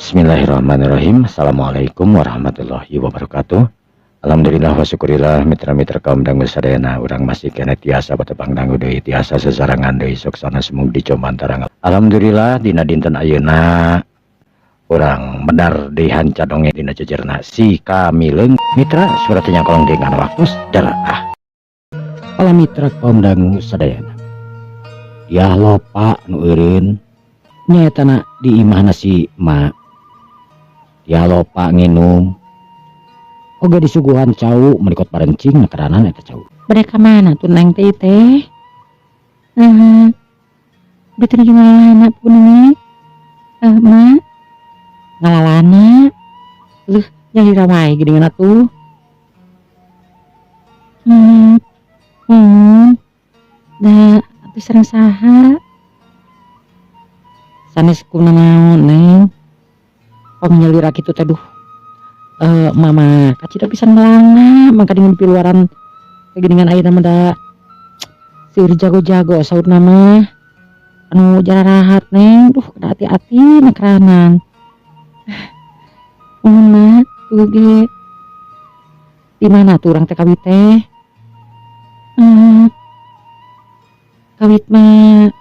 Bismillahirrahmanirrahim. Assalamualaikum warahmatullahi wabarakatuh. Alhamdulillah wa syukurillah, mitra-mitra kaum dangu sadayana, urang masih keneh tiasa patepang dangu deui, tiasa sesarangan deui soksana sumug di Comantarang. Alhamdulillah, dina dinten ayeuna urang medar di hanca dongeng dina jejerna Si Kamileung. Mitra, suratnya kolong dengan waktu ah. Para mitra kaum dangu sadayana. Dyah Lopa nu eureun nyaetana di imahna si Ma. Dyah Lopa nginum oge disuguhan cau menikot parencing nakaranan eta cau. Bade ka mana tuh neng teh teh? Nah, betul juga ngalalana pun ini. Eh, Ma, ngalalana. Luh, nyalira wae geuningan atuh. Da atuh sareng saha? Sanes kunanaon, Neng. Pang nyalira kitu teh, duh. Eh, mama kacida pisan melangna mangka dengan piluaran geuningan ayeuna mah da seueur jago-jago saurna mah anu jararahat, Neng. Duh, kudu hati-hati nakaranan. Muhun, Ma, tuh ge. Di mana tuh urang teh kawit teh? Kawit mah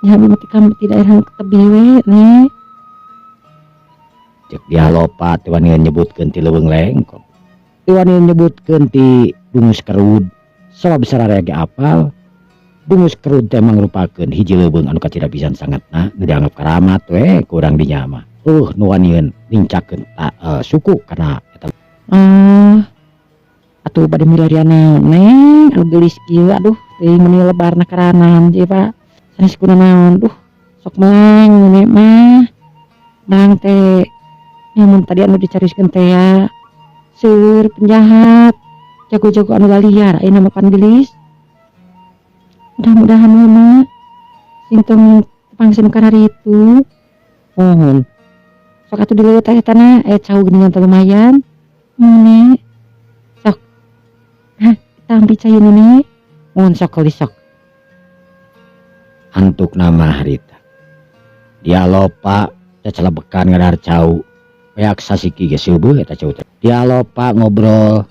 nya abi mah ti daerah nu tebi we, Neng. Cek Dyah Lopa teu wani nyebutkeun ti Leuweung Lengkong, teu wani nyebutkeun ti Dungus Kerud, sabab sararea ge apal Dungus Kerud teh mangrupakeun hiji leuweung anu kacida pisan sangetna, nu dianggap karamat we ku urang dinya mah. Nu wanian nincakkeun suku kana eta. Ah, atuh bade milarian naon, Neng, anu geulis kieu? Aduh, teuing meuni lebar nakaranan ieu, Pak. Sanes kunanaon, duh, sok melang nenek mah. Melang teh mun tadi anu dicarioskeun teh ya, seueur penjahat, jago-jago anu laliar ayeuna mah pan geulis. Mudah-mudahan we, Ma, sing tong tepang nu kararitu. Mohon. Sok atuh dileueut teh etana, aya cau geuningan teh lumayan. Nek. Sok. Hah, tampi cai Nene. Mohon, sok geulis, sok. Antukna mah harita. Dyah Lopa cacalebekan ngadahar cau. Beak sasiki ge seubeuh eta cau teh. Dyah Lopa ngobrol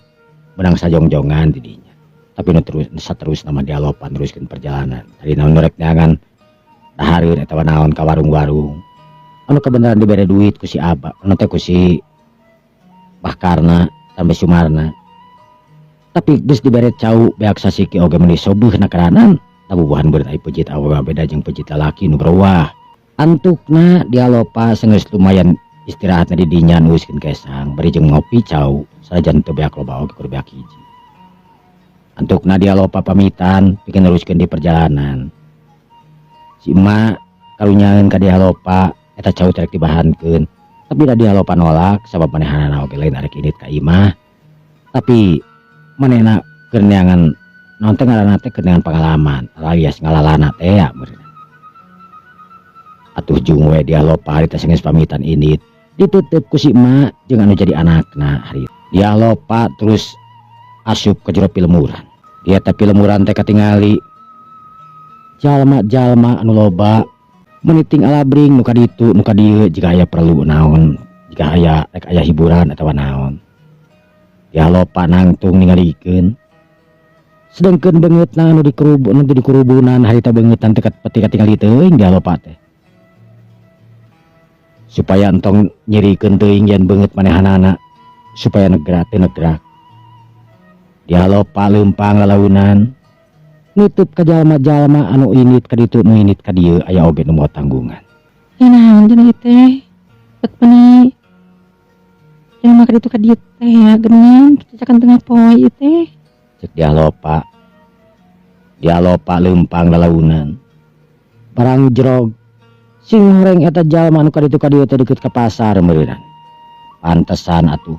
menang sajongjongan di dinya. Tapi nu terus saterusna mah Dyah Lopa neruskeun perjalanan. Tadi naon rek neangan dahareun eta naon ka warung-warung. Anu kebenaran dibere duit ku si Abah, anu teh ku si Bakarna sampai Sumarna. Tapi geus dibere cau beak sasiki oge meuni sobeuh nakaranan. Tabubuhan beureut ai peuncit awewe beda jeung peuncit lalaki nu berwah. Antukna Dyah Lopa senggeus lumayan istirahatna di dinya nuliskeun kesang bari jeung ngopi cau sanajan teu beak loba oge, kudu beak hiji. Antukna Dyah Lopa pamitan pikeun neruskeun di perjalanan. Si emak karunyaeun ka Dyah Lopa eta cau teh rek dibahankeun. Tapi da Dyah Lopa nolak sabab manehanana oge lain arek indit ka imah. Tapi manehna keur neangan naon teh ngaranna teh, keur neangan pengalaman alias ngalalana teh ya meureun. Atuh jung we Dyah Lopa harita senggeus pamitan indit. Ditutup ku si emak jeung anu jadi anakna hari. Dyah Lopa terus asup ke jero pilemuran. Dia tapi lemuran teh katingali jalma-jalma anu loba meniting alabring nu kaditu nu kadieu jika aya perlu naon, jika aya rek aya hiburan atawa naon. Dyah Lopa nangtung ningalikeun. Sedangkan beungeutna anu dikerubun, anu di kerubunan harita beungeutna teh peti katingali teuing Dyah Lopa teh. Supaya entong nyirikeun teuing yen beungeut manehanana supaya negrak teu negrak. Dyah Lopa leumpang lalaunan nutup ka jalma-jalma anu indit ka ditu, nu indit ka dieu, aya oge nu mawa tanggungan. Ya naon cenah ieu teh? Bet meuni jelema ka ditu ka dieu teh ya geuning cacakan tengah poe ieu teh. Cek Dyah Lopa. Dyah Lopa leumpang lalaunan. Barang jerog sing horeng eta jalma anu ka ditu ka dieu teh deukeut ka pasar meureunnan. Pantesan atuh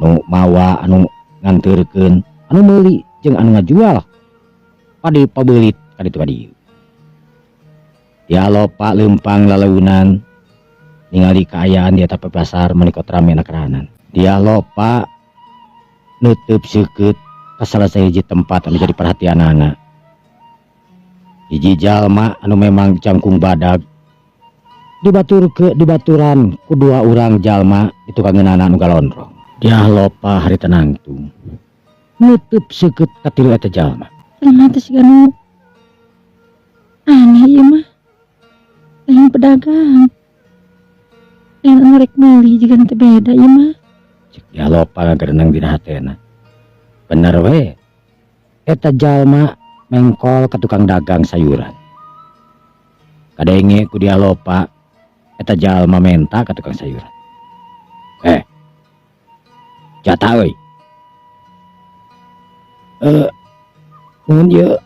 nu mawa, anu nganteurkeun, anu meuli jeung anu ngajual padi pabeulit ka ditu ka dieu. Dyah Lopa leumpang lalaunan ningali kaayaan di eta pasar meuni rame nakaranan. Dyah Lopa neuteub seukeut ka salah sahiji tempat anu jadi perhatianana. Hiji jalma anu memang jangkung badag. Dibatur ke dibaturan ku dua urang jalma di tukangeunana nu galondrong. Dyah Lopa harita nangtung. Neuteub seukeut ka tilu eta jalma. Jalma teh siga nu aneh ieu mah. Lain pedagang. Lain anu rek meuli jiga teh beda ieu mah. Cek Dyah Lopa ngagereneng dina hatena. Bener we. Eta jalma mengkol ka tukang dagang sayuran. Kadenge ku Dyah Lopa eta jalma menta ka tukang sayuran. Eh. Jatah euy. Eh, nuhun ieu.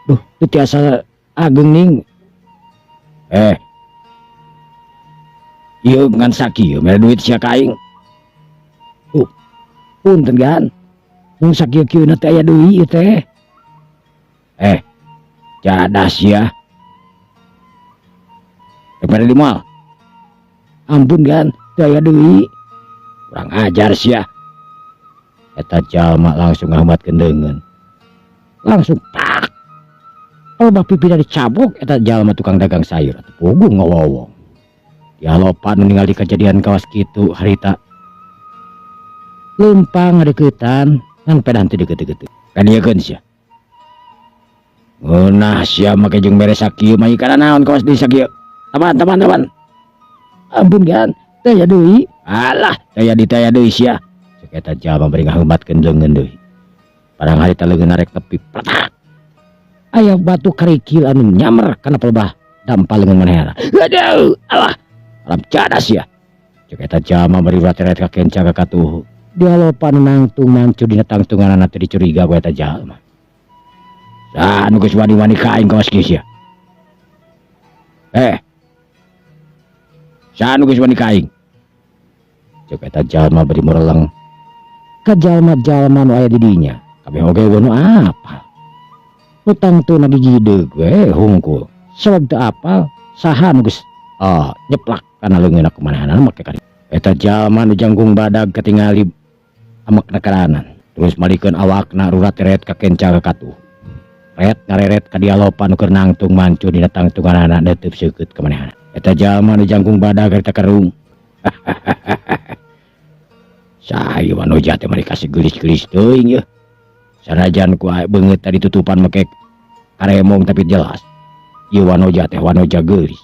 Duh, teu tiasa ageng ning. Eh. Ieu ngan sakieu mere duit sia ka aing. Duh, punten gan. Mung sakieu-kieuna teh aya deui ieu teh. Eh, jadah sia. Rek mere di moal. Ampun gan, teu aya deui. Kurang ajar sia. Eta jalma langsung ngaheumatkeun leungeun. Langsung tak. Palebah pipina dicabok eta jalma tukang dagang sayur atuh puguh ngawowong. Dyah Lopa nu ningali kejadian kawas kitu harita. Leumpang ngadeuketan ngan pedah teu deukeut-deukeut. Kadieukeun sia. Ngeunah sia make jeung mere sakieu mah kana naon kawas deui sakieu. Taban taban taban. Ampun gan, teu aya deui. Alah, teu aya deui teu aya deui sia. Cek eta jalma bari ngaheumatkeun leungeun deui. Barang harita leungeun arek tepi pletak. Aya batu karikil anu nyamber kana palebah dampal leungeun manehna. Aduh, alah. Alam jadah sia. Cek eta jalma bari urat-eret ka kenca ka katuhu. Dyah Lopa nu nangtung mancu dina tangtunganana teh dicuriga ku eta jalma. Saha nu geus wani-wani ka aing kawas kieu sia? Eh. Saha nu geus wani ka aing? Cek eta jalma bari mureleng ka jalma-jalma nu aya di dinya. Kabeh oge euweuh nu apal. Nu tangtuna gigideug we hungkul. Sabab teu apal saha nu geus nyeplak kana leungeunna ku manehna make kari. Eta jalma nu jangkung badag katingali amekna karanan. Terus malikeun awakna rurat-ret ka kenca ka katuh. Ret ngareret ka Dyah Lopa nu keur nangtung mancu dina tangtunganana neuteub seukeut ka manehna. Eta jalma nu jangkung badag harita kerung. Saha ieu wanoja teh mani kasih geulis-geulis teuing yeuh. Sanajan ku beungeut tadi tutupan make karemong tapi jelas. Ieu wanoja teh wanoja geulis.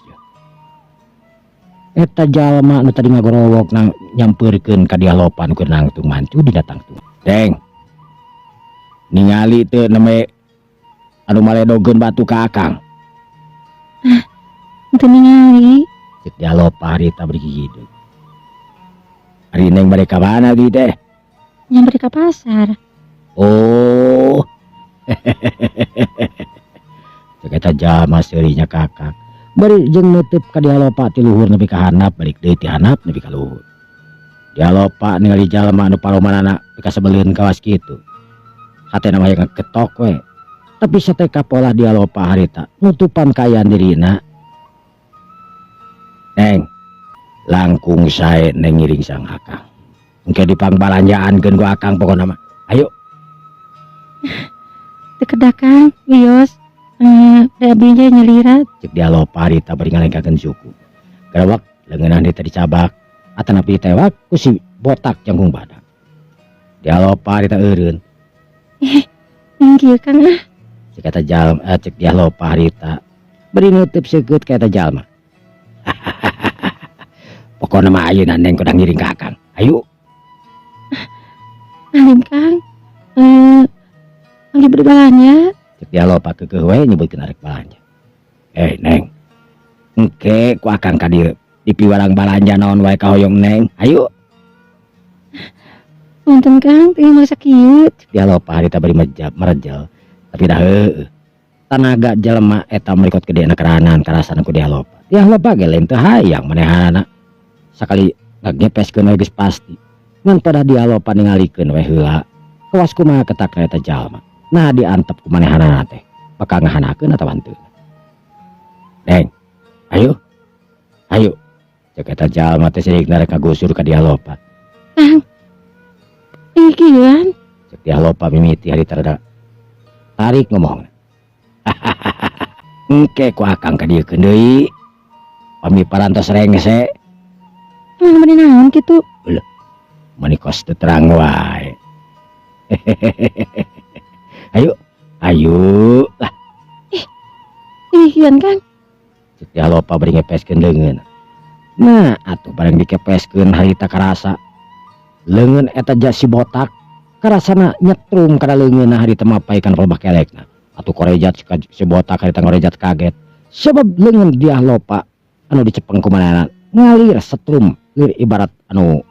Eta jalma nu tadi ngagorowok nang nyampeurkeun ka Dyah Lopa nu keur nangtung mancu dina tangtung. Deng. Ningali teu nembe anu maledogeun batu ka akang. Ah, teu ningali. Cek Dyah Lopa harita bari gigideug. Ari neng bade ka mana di teh? Nya bade ka pasar. Oh. Cek eta jalma seuri nyakakak. Bari jeung neuteub ka Dyah Lopa ti luhur nepi ka handap balik deui ti handap nepi ka luhur. Dyah Lopa ningali jalma anu paromanana pikasebeleun kawas kitu. Hatena mah hayang ngagetok we. Tapi sateka polah Dyah Lopa harita nutupan kaayaan dirina. Neng, langkung sae neng ngiring sang akang. Engke dipangbalanjaankeun ku akang pokona mah. Ayo. Teu kedah Kang, wios. Eh, da abi ge nyalira. Cek Dyah Lopa harita bari ngalengkakeun suku. Garewak leungeunna harita dicabak atanapi ditewak ku si botak jangkung badag. Dyah Lopa harita eureun. Eh, neng kieu Kang ah. Cek eta jalma, cek Dyah Lopa harita bari neuteub seukeut ka eta jalma. Pokona mah ayeuna neng kudu ngiring ka akang. Ayo. Alim Kang. Eh, lagi berbalanja. Cek Dyah Lopa keukeuh we nyebutkeun arek balanja. Eh neng. Engke ku akang ka dieu dipiwarang balanja naon wae kahoyong neng. Ayo. Punten Kang, teu maksa kieu. Cek Dyah Lopa harita bari mejap merejel. Tapi dah heueuh. Tanaga jelema eta merikot gedena keranan karasana ku Dyah Lopa. Dyah Lopa ge lain teu hayang manehanana. Sakali ngagepeskeun we geus pasti. Ngan pada Dyah Lopa ningalikeun we heula. Kawas kumaha ketakna eta jalma. Nah diantep ku manehanana teh. Bakal ngahanakeun atawa henteu. Neng, ayo. Ayo. Cek eta jalma teh sirikna rek ngagusur ka Dyah Lopa. Kang. Ih kieuan. Cek Dyah Lopa mimiti harita rada tarik ngomong. Engke ku akang ka dieukeun deui. Pami parantos rengse. Emang bade naon kitu? Mani kos teu terang wae. Ayo, ayo lah. Ih, Kang. Cek Dyah Lopa bari ngepeskeun leungeun. Nah, atuh bareng dikepeskeun harita karasa. Leungeun eta si botak karasana nyetrum kana leungeunna harita mapay kana palebah kelekna. Atuh korejat si botak harita ngorejat kaget. Sebab leungeun Dyah Lopa anu dicepeng ku manehna ngalir setrum lir ibarat anu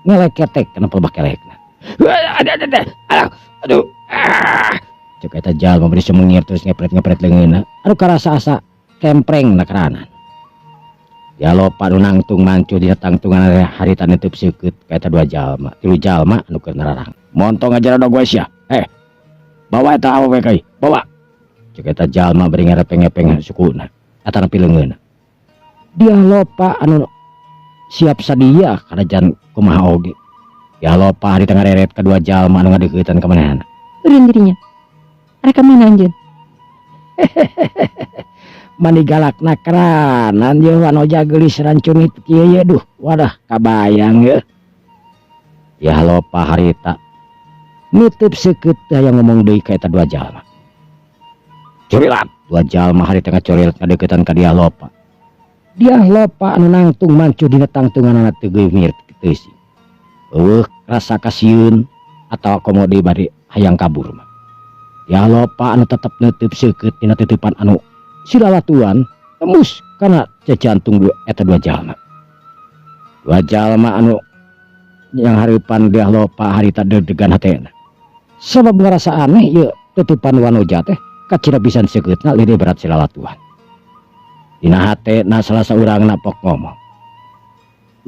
ngeleketek kana palebah kelekna. Aduh, aduh, ah. Cek eta jalma bari sumengir terus ngepret-ngepret leungeunna anu karasa asa kempreng na keranan. Dyah Lopa nu nangtung mancuh dina tangtungan harita netep seukeut ka eta dua jalma, tilu jalma anu keur nararang. Montong aja dog we sia. Eh, bawa eta awewe kai, bawa. Cek eta jalma bari ngarepeng-ngepeng sukuna atanapi leungeunna. Dyah Lopa anu siap sadia karajan kumaha oge. Dyah Lopa harita ngareret ka dua jalma anu ngadeuketan ka manehna. Eureun dirinya. Arek ka mana anjeun? Mani galakna keranan ye wanoja geulis rancunit kieu ye, duh, wadah kabayang ye. Dyah Lopa harita nutup seukeut teu hayang ngomong deui ka eta dua jalma. Curilat dua jalma harita ngacurilat ngadeuketan ka Dyah Lopa. Dyah Lopa anu nangtung mancuh dina tangtunganana teu geumir teuing. Eueuh rasa kasieun atawa komo deui bari hayang kabur mah. Dyah Lopa anu tetep neuteub seukeut dina teuteupan anu silalatuan tembus kana jantung dua eta dua jalma. Dua jalma anu yang hareupan Dyah Lopa harita deg-degan hatena. Sabab ngarasa aneh ieu teuteupan wanoja teh kacida pisan seukeutna leuwih berat silalatuan. Dina hatena salah saurangna pok ngomong.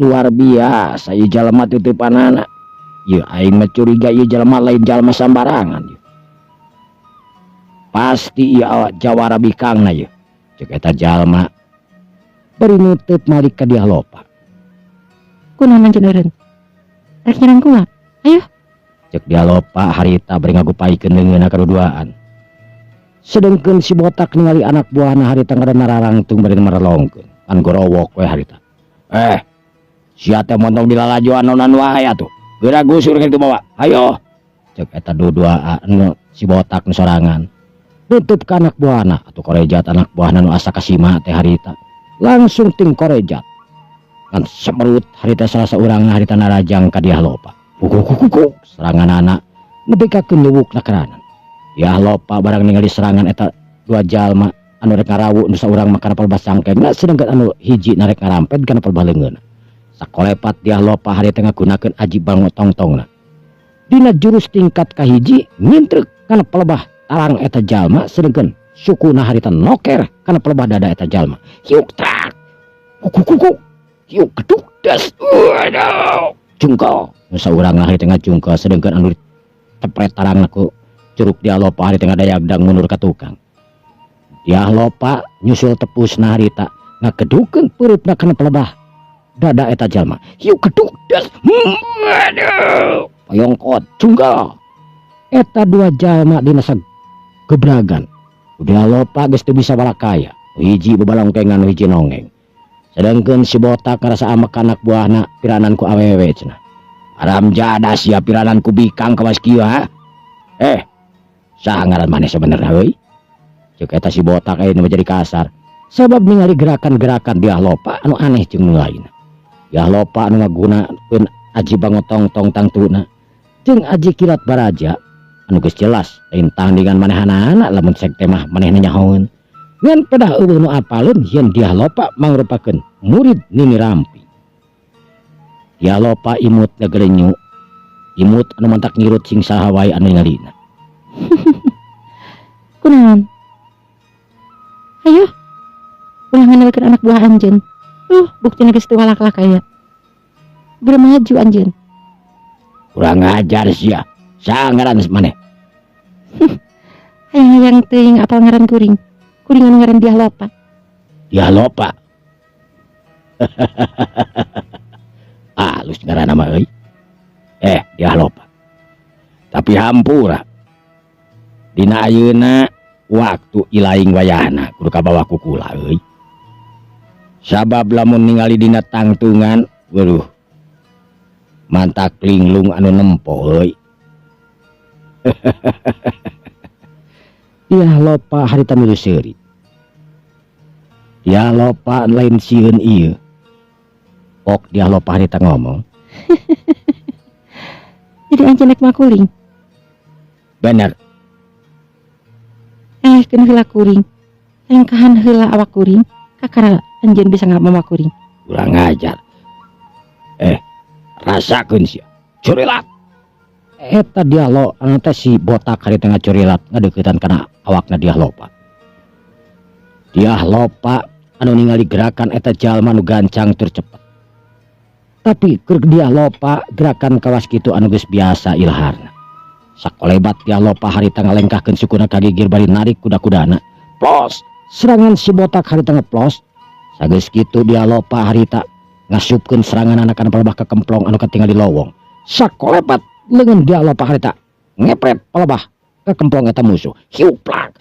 Luar biasa ieu jalma teuteupanana. Ieu aing mah curiga ieu jalma lain jalma sambarangan ieu. Pasti ieu awak jawara bikangna ieu. Cek eta jalma bari nutup malik ka Dyah Lopa. Kunaon anjeun eureun? Rek nyerang kula. Ayo. Cek Dyah Lopa harita bari ngagupaikeun leungeunna kaduduaan. Sedengkeun si botak ningali anak buahna harita ngadan nararangtung bari marelongkeun. Kan gorowok we harita. Eh, sia teh montong dilalajoan naonan wae atuh. Geura gusur kitu bawa. Hayo. Cek eta dua-duaan nu si botak nu sorangan. Nutup ka anak buahna atuh korejat anak buahna nu asa kasima teh harita. Langsung ting korejat. Kan semerut harita salah saurangna harita narajang ka Dyah Lopa. Kukuk serangan anak nepi ka nyuwukna keranan. Dyah Lopa barang ningali serangan eta dua jalma anu rek ngarawu nu saurang mah kana palebah cangkengna sedengkeun anu hiji narek ngarampet kana palebah leungeunna. Sakolepat Dyah Lopa harita ngagunakeun aji bangotong-tongna. Dina jurus tingkat kahiji ngintrek kana palebah talang eta jalma sedengkeun sukuna harita noker kana palebah dada eta jalma. Hiuk trak. Kukuk hiuk geduk das. Waduh. Jungkel. Nu saurang harita ngajungkel sedengkeun anu tepret tarangna ku curug Dyah Lopa harita ngadayagdang mundur ka tukang. Dyah Lopa nyusul tepusna harita ngagedukeun peureup kana palebah dada eta jalma. Hiuk geduk das. Aduh. Payongkot jungkel. Eta dua jalma dina gebragan. Dyah Lopa geus teu bisa balakaya. Hiji bebalongkengan hiji nongeng. Sedengkeun si botak ngarasa amek anak buahna piranan ku awewe cenah. Aram jada sia piranan ku bikang kawas kieu ha. Eh, saha ngaran maneh sebenarnya euy? Ceuk eta si botak ayeuna mah jadi kasar. Sabab ningali gerakan-gerakan Dyah Lopa anu aneh jeung nu lainna. Dyah Lopa anu ngagunakeun aji bangotong-tong tangtuna jeung aji kilat baraja anu geus jelas lain tandingan manehanana lamun sekte mah manehna nyahoeun. Ngan pedah euweuh nu apaleun yen Dyah Lopa mangrupakeun murid Nini Rampi. Dyah Lopa imut ngagerenyu, imut anu mantak ngirut sing saha wae anu ningalina. Kunaon? Ayo. Ulah ngandalkeun anak buah anjeun. Buktina geus teu walak-lak aya. Geura maju anjeun. Kurang ajar sia. Saha ngaran maneh? Hayang-hayang teuing apal ngaran kuring. Kuring anu ngaran Dyah Lopa. Dyah Lopa. Alus ngaranna mah euy. Eh, Dyah Lopa. Tapi hampura. Dina ayeuna waktu ilaing wayahna kudu kabawa ku kula euy. Sabab lamun ningali dina tangtungan, waduh, mantak linglung anu nempo euy. Dyah Lopa harita milu seuri. Dyah Lopa lain sieun ieu. Pok Dyah Lopa harita ngomong. Jadi anjeun rek makuring. Bener. Keun heula kuring. Lengkahan heula awak kuring, kakara anjeun bisa ngamawa kuring. Kurang ajar. Rasakeun sia. Curilat. Eta Dyah Lo anu teh si botak harita ngacurilat ngadeuketan kana awakna Dyah Lopa. Dyah Lopa anu ningali gerakan eta jalma nu gancang tur cepet. Tapi keur Dyah Lopa gerakan kawas kitu anu geus biasa ilharna. Sakolebat Dyah Lopa harita ngalengkahkeun sukuna ka gigir bari narik kuda-kudana. Plos, serangan si botak harita ngeplos. Sageus kitu Dyah Lopa harita ngasupkeun serangan kana palebah kekemplong anu katingal di lowong. Sakolebat leungeun Dyah Lopa harita ngepret palebah kekemplong eta musuh. Hiuplak.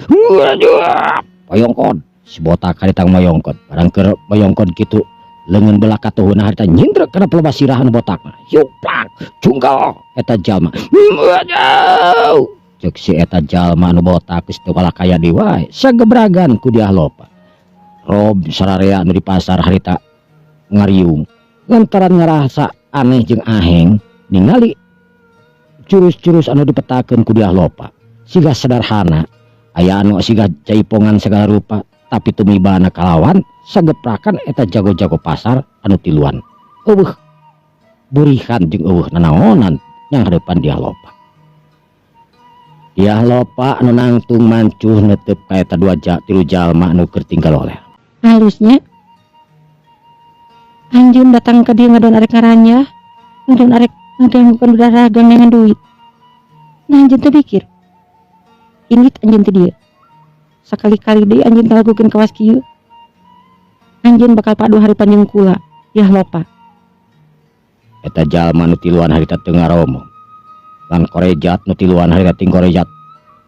Moyongkod. Si botak harita moyongkod. Barang keur moyongkod kitu leungeun belah katuhuna harita nyindrek kana palebah sirah anu botakna. Hiuplak. Junggal eta jalma. Waduh. Ceuk si eta jalma anu botak geus teu kalah kaya deui wae. Sagebragan ku Dyah Lopa. Rob sararea anu di pasar harita ngariung lantaran ngarasa aneh jeung aheng ningali jurus-jurus anu dipetakeun ku Dyah Lopa. Siga sederhana, aya anu siga jaipongan segala rupa, tapi tumibana kalawan sageprakan eta jago-jago pasar anu tiluan. Eueuh burihan jeung eueuh nanaonan yang hadapan Dyah Lopa. Dyah Lopa anu nangtung mancuh netep ka eta dua tilu jalma anu keur tinggal oleh. Halusnya anjeun datang ka dieu ngadon arek ngaranjah, ngadon arek ngaganggukeun dagang dengan duit. Nah anjeun teh mikir. Ini anjeun teh dieu. Sakali-kali deui anjeun ngalakukeun kawas kieu. Anjeun bakal padu hareupan jeung kula, Dyah Lopa. Eta jalma nu tiluan harita teu ngaromong. Lan korejat nu tiluan harita ting korejat.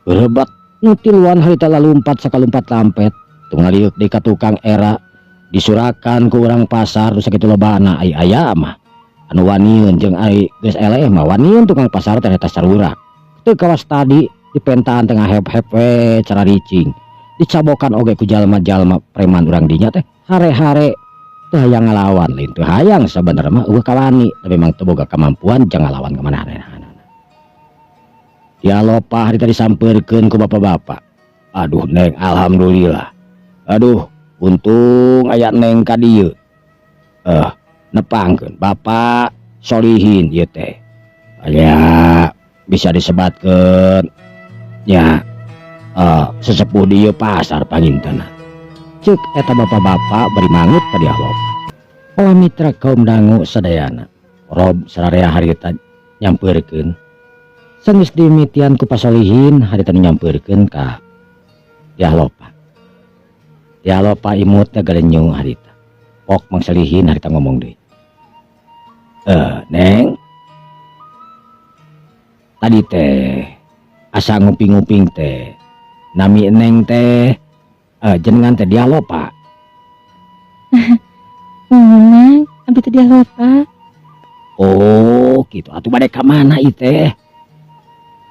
Berebat nu tiluan harita lalumpat sakalumpat lampet. Teu ngaliuk deui ka tukang era disurakan ku urang pasar nu sakitu lobana ai aya mah. Anu waniun jeung ai geus eleh mah waniun tukang pasar teh eta sarurak. Teu kawas tadi dipentaan tengah hep-hep we cara ricing. Dicabokan oge ku jalma-jalma preman urang dinya teh hare-hare teu hayang ngalawan lain teu hayang sabenerna mah eueuh kawani tapi memang teu boga kemampuan jang ngalawan ka manehna. Dyah Lopa harita disampeurkeun ku bapak-bapak. Aduh Neng, alhamdulillah. Aduh, untung aya Neng ka dieu. Nepangkeun Bapak Solihin ieu teh. Aya bisa disebatkeun nya sesepuh di ieu pasar pangintenna. Ceuk eta bapak-bapak bari mangut ka Dyah Lopa. Pola mitra kaum dangu sadayana. Rob sararea harita nyampeurkeun. Sanggeus dimitian ku Pasolihin harita nyampeurkeun ka Dyah Lopa. Dyah Lopa imutna galenyu harita. Pok Mang Solihin harita ngomong deui. Neng. Tadi teh asa nguping-nguping teh. Nami Neng teh jenengan teh Dyah Lopa. Mang, abi teh Dyah Lopa. Oh, gitu. Atuh bade ka mana ieu teh?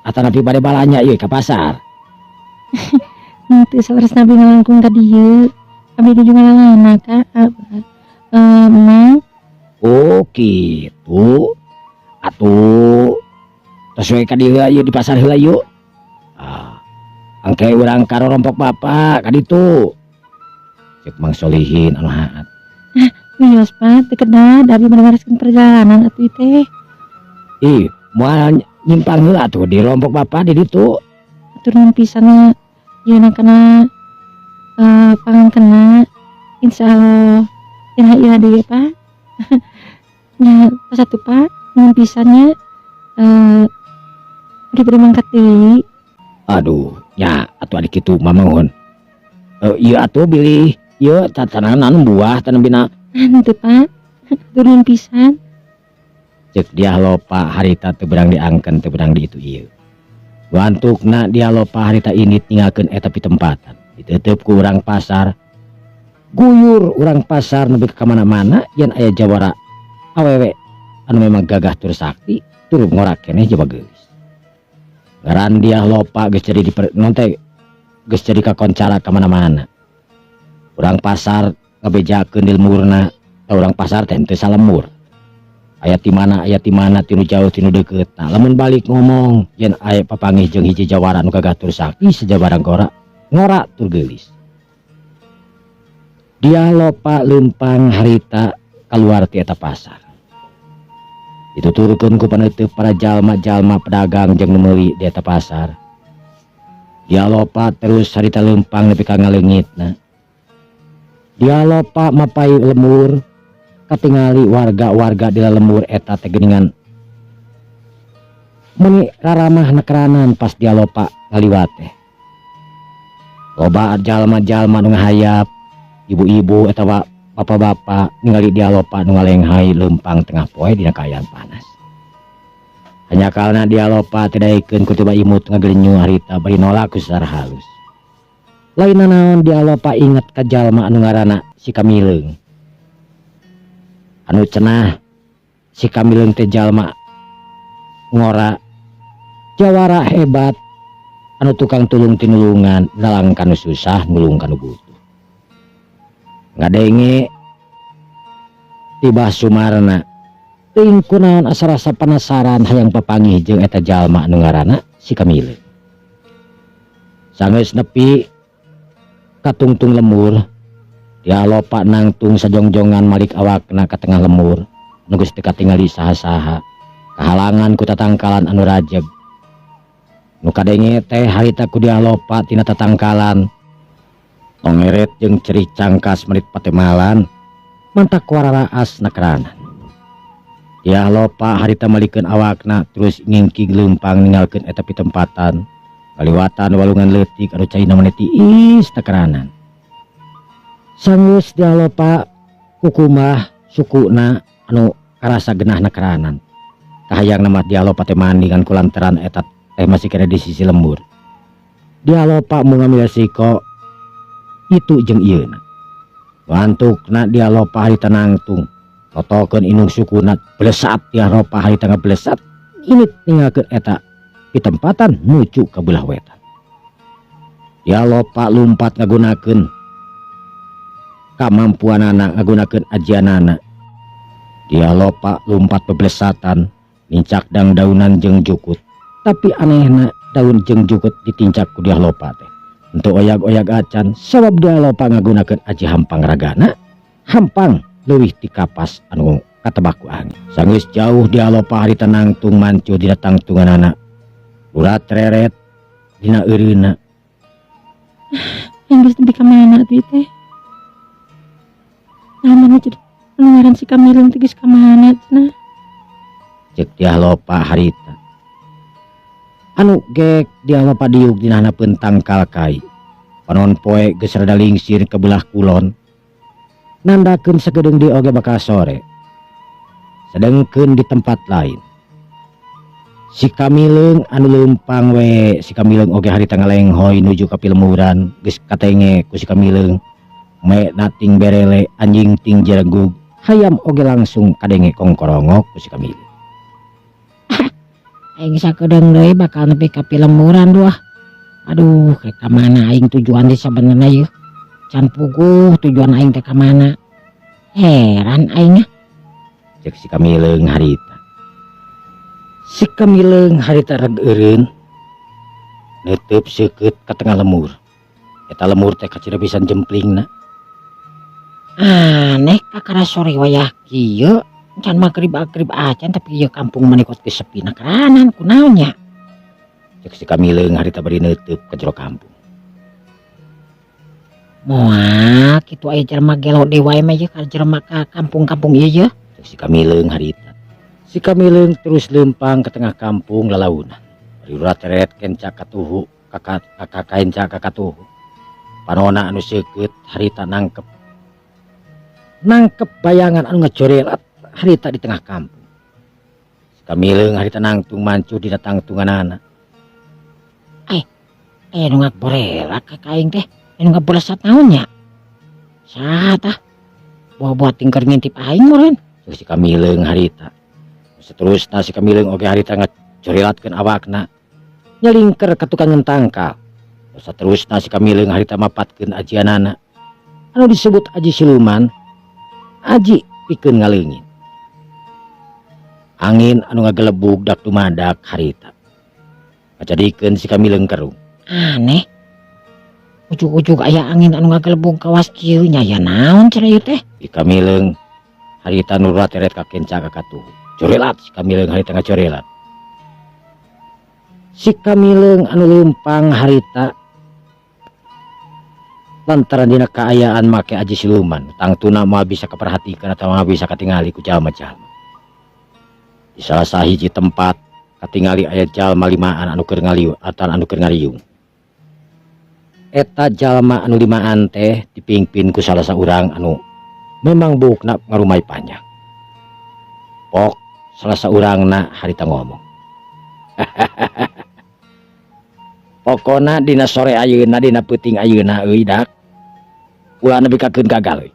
Atanapi bade balanja ieu ka pasar? Henteu saleresna abi ngalangkung ka dieu. Abi nuju ngalalana ka Mang. Oh, gitu. Atuh tos we ka dieu ieu di pasar heula yuk. Ah, engke urang ka rorompok bapak ka ditu. Ceuk Mang Solihin anu haat. Wios Pak, teu kedah da abi mewariskeun perjalanan atuh teh. Ih, moal nyimpang heula atuh di rompok bapak di ditu. Atur nuhun pisan ieu na kana pangangkenna. Insyaallah iraha iraha deui Pak. Nya tos atuh Pak, nuhun pisan nya. Abdi bade mangkat deui. Aduh, nya atuh adi kitu mah mohon. Ieu atuh bilih ieu tanaman buah tanam bina. Henteu Pak, hatur nuhun pisan. Ceuk Dyah Lopa harita teu beurang diangken teu beurang di itu ieu. Wantukna Dyah Lopa harita indit ninggalkeun eta pitempatan. Ditutup ku urang pasar. Guyur urang pasar nepi ka mana-mana yen aya jawara awewe anu memang gagah tur sakti tur ngora keneh coba geulis. Ngaran Diah Lopa geus jadi non teh geus jadi kakoncara ka mana-mana. Urang pasar ngabejakeun di lemurna, urang pasar teh henteu salemur. Aya ti mana, aya ti mana, tinu jauh tinu deukeut. Nah, lamun balik ngomong yen aya papanggih jeung hiji jawara nu gagah tur sakti sajabara ngora, ngora tur geulis. Diah Lopa leumpang harita kaluar ti eta pasar. Dituturkeun ku paneuteub para jalma-jalma pedagang jeung nu meuli di eta pasar. Diah Lopa terus harita leumpang nepi ka ngaleungitna. Diah Lopa mapay lembur katingali warga-warga di lembur eta teh geuningan meuni raramah nekeranan pas Diah Lopa ngaliwat teh. Loba jalma-jalma nu ngahayap, ibu-ibu atawa bapak-bapak ningali Diah Lopa nu ngalenghay leumpang tengah poe dina kaayaan panas. Hanjakalna Diah Lopa teh daekeun ku tiba imut ngagelenyu harita bari nolak ku secara halus. Lain nanaon, Diah Lopa inget ka jalma anu ngaranna si Kamileung. Anu cenah si Kamileung teh jalma ngora, jawara hebat anu tukang tulung tinulungan, nalang kanu susah, nulung kanu butuh. Ngadenge tiba Sumarna teuing kunaon asa rasa penasaran hayang papanggih jeung eta jalma anu ngaranna si Kamileung. Sanggeus nepi katungtung lemur, Diah Lopa nangtung sajongjongan malik awakna ka tengah lemur nu geus teu katingali saha-saha, kahalangan ku tatangkalan anu rajeg. Nu kadenge teh harita ku Diah Lopa tina tatangkalan tongeret jeung cerih cangkas menit patemalan mantak wararaas nakeranan. Diah Lopa harita malikeun awakna terus ngingkig leumpang ninggalkeun eta pitempatan, kaliwatan walungan leutik anu caina meni tiis takeranan. Sanggeus Diah Lopa kukumah sukuna anu karasa genah nakeranan. Kahayang mah Diah Lopa teh mandi, ngan kulantaran eta teh masih kena di sisi lembur, Diah Lopa mau ngambil resiko itu jeung ieu. Wantukna Diah Lopa harita nangtung totokeun indung sukuna, blesat. Diah Lopa harita ngablesat ini ninggalkeun eta pitempatan nuju ka belah wetan. Diah Lopa lumpat ngagunakeun kamampuanana, ngagunakeun ajianana. Diah Lopa lumpat beblesatan nincak dang-daunan jeung jukut, tapi anehna daun jeung jukut ditincak ku Diah Lopa teh untuk oyag-oyag acan, sabab Diah Lopa ngagunakeun aji hampang ragana, hampang leuwih ti kapas anu katebak ku angin. Sanggeus jauh Diah Lopa harita nangtung mancu dina tangtunganana, urat reret dina eureuna. Aing geus nepi ka mana atuh ieu teh? Nah, mana jadi anu ngaran si Kamileung teh geus ka mana cenah? Cek Diah Lopa harita. Anu gek Diah Lopa diuk dina handapeun tangkal kai. Panon poe geus rada lingsir ke belah kulon, nandakeun sakedeung deui oge bakal sore. Sedengkeun di tempat lain, si Kamileung anu leumpang we, si Kamileung oge harita ngalenghoy nuju ka pilemburan. Geus katenge ku si Kamileung me nating berele, anjing ting jeregug, hayam oge langsung kadenge kongkorongok ku si Kamileung. Aing sakedeung deui bakal nepi ka pilemburan duah. Aduh, rek ka mana aing tujuan teh sabenerna ieu? Can puguh tujuan aing teh ka mana. Heran aing ah. Cek si Kamileung harita. Si Kamileung harita reg eureun neuteub seukeut ka tengah lemur. Eta lemur teh kacida pisan jemplingna. Aneh, kakara sore wayah kieu, can magrib-magrib acan, tapi ieu kampung mah kot geus sepi nakeranan, kunaon nya? Cek si Kamileung harita bari neuteub ka jero kampung. Moal kitu aya jelema gelo deui wae mah ieu ka jelema ka kampung-kampung ieu ye. Cek si Kamileung harita. Si Kamileung terus leumpang ke tengah kampung lalaunan. Bari urat teret kenca katuhu kakak kakak kenca kakatuhu. Panona anu seukeut harita nangkep nangkep bayangan anu ngacorelat harita di tengah kampung. Si Kamileung harita nangtung mancu dina tangtunganana. Eh, nu ngaborelak ka aing teh, anu ngabolesat naon nya? Saha tah? Boa-boa tingker ngintip aing meureun. Si Kamileung harita. Seterusna si Kamileung oge harita ngacurilatkeun awakna. Nyelingker ka tukang tangkal. Saterusna si Kamileung harita mapatkeun ajianana. Anu disebut aji siluman, aji pikeun ngaleungit. Angin anu ngagelebug dak dumadak harita. Ngajadikeun si Kamileung kerung. Aneh. Ujug-ujug aya angin anu ngagelebug kawas kieu nya aya naon cenah ieu teh? Si Kamileung harita nurat teret ka kenca ka katuhu. Corelat si Kamileung harita ngacorelat. Si Kamileung anu leumpang harita lantaran dina kaayaan make aji siluman tangtuna moal bisa kaperhatikan atau moal bisa katingali ku jalma-jalma. Di salah sahiji tempat katingali aya jalma limaan anu keur ngaliu atawa anu keur ngariung. Eta jalma anu limaan teh dipingpin ku salah saurang anu memang buukna ngarumai panjang. Pok salah saurangna harita ngomong. Pokona dina sore ayeuna dina peuting ayeuna euy dak. Ulah nepikakeun gagal euy.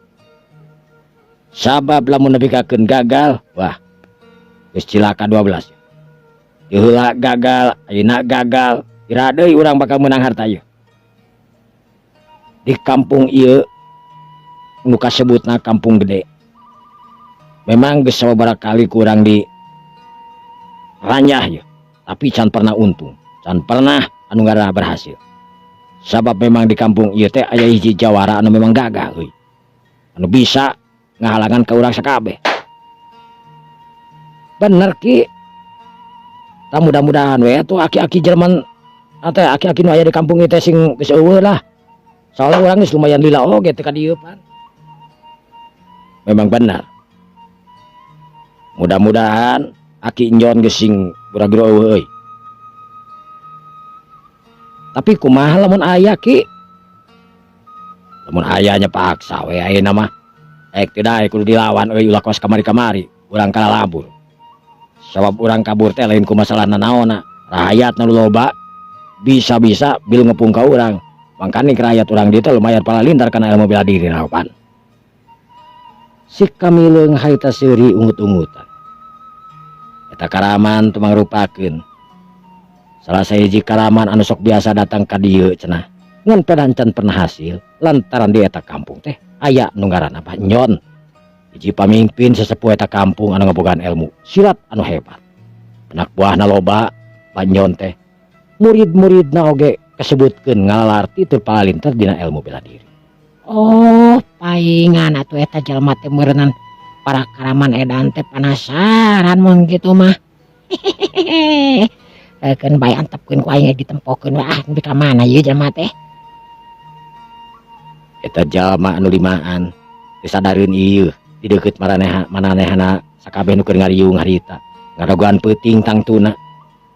Sabab lamun nepikakeun gagal, wah geus cilaka 12. Ieu heula gagal, ayeuna gagal, ira deui urang bakal meunang harta ieu. Di kampung ieu nu kasebutna kampung gede. Memang geus sababaraha kali kurang di ranyah ieu, tapi can pernah untung, can pernah anu ngarah berhasil. Sabab memang di kampung ieu teh aya hiji jawara anu memang gagah euy. Anu bisa ngahalangan ka urang sakabeh. Bener Ki. Tah mudah-mudahan we atuh aki-aki jelema teh aki-aki nu aya di kampung ieu teh sing geus eueuh lah. Soalnya urang geus lumayan lila oge teh ka dieu pan. Memang benar. Mudah-mudahan aki Njon geus sing gura-gura eueuh euy. Tapi kumaha lamun aya Ki? Lamun aya nya paksa we ayeuna mah. Ek teu daek kudu dilawan euy ulah kos kamari-kamari, urang kalalabur. Sabab urang kabur teh lain ku masalah nanaonna, rahayat nu loba bisa-bisa bil ngepung ka urang. Mangkani rakyat urang dieu teh lumayan palalintar kana ilmu bela diri naopan. Si Kamileung harita seuri ungut-ungutan. Eta karaman teu mangrupakeun salah sahiji karaman anu sok biasa datang ka dieu cenah. Ngan pedan can pernah hasil lantaran di eta kampung teh aya nu ngaranna Banyon. Hiji pamimpin sesepuh eta kampung anu ngabogaan ilmu silat anu hebat. Anak buahna loba Banyon teh. Murid-muridna oge kasebutkeun ngalalarti tur palalinter dina ilmu bela diri. Oh, paingan atuh eta jalma teh meureunnan para karaman edan teh panasaran mun kitu mah. Hehehe. Keun bae antepkeun ku aing ditempokeun we ah nepi ka mana ieu jalma teh. Eta jalma anu limaan teu sadareun ieu di deukeut maraneha mananehana sakabeh nu keur ngariung harita. Ngadagoan peuting tangtuna.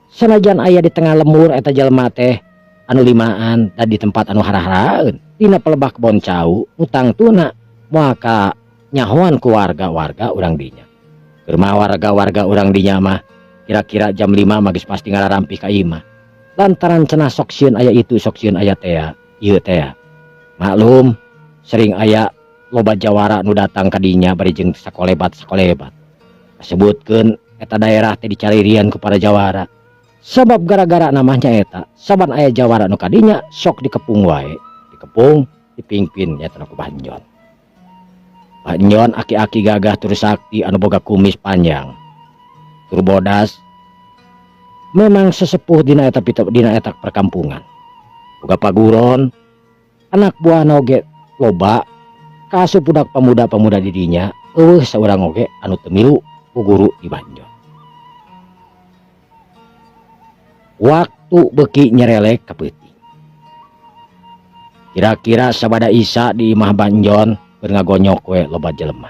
Sanajan aya di tengah lembur eta jalma teh anu limaan da di tempat anu hara-haraeun dina pelebah kebon cau nu tangtuna moal ka nyahoan ku warga-warga urang dinya. Keur mah warga-warga urang dinya mah kira-kira jam 5 mah geus pasti ngararampih ka imah. Lantaran cenah sok sieun aya itu sok sieun aya tea, ieu tea. Maklum sering aya loba jawara nu datang ka dinya bari jeung sakolebat-sakolebat. Kasebutkeun eta daerah teh dicalirian ku para jawara. Sabab gara-gara namanya eta, saban aya jawara nu kadinya sok dikepung wae, dikepung, dipingpin nyata ku Banyon. Banyon aki-aki gagah tur sakti anu boga kumis panjang. Tur bodas memang sesepuh dina eta pita, dina eta perkampungan. Boga paguron, anak buah oge loba, kaasup budak pemuda-pemuda di dinya, eueuh saurang oge anu teu milu ku guru di Banyon. Waktu beuki nyerelek ka peuting. Kira-kira sabada Isa di imah Banjon keur ngagonyok we loba jelema.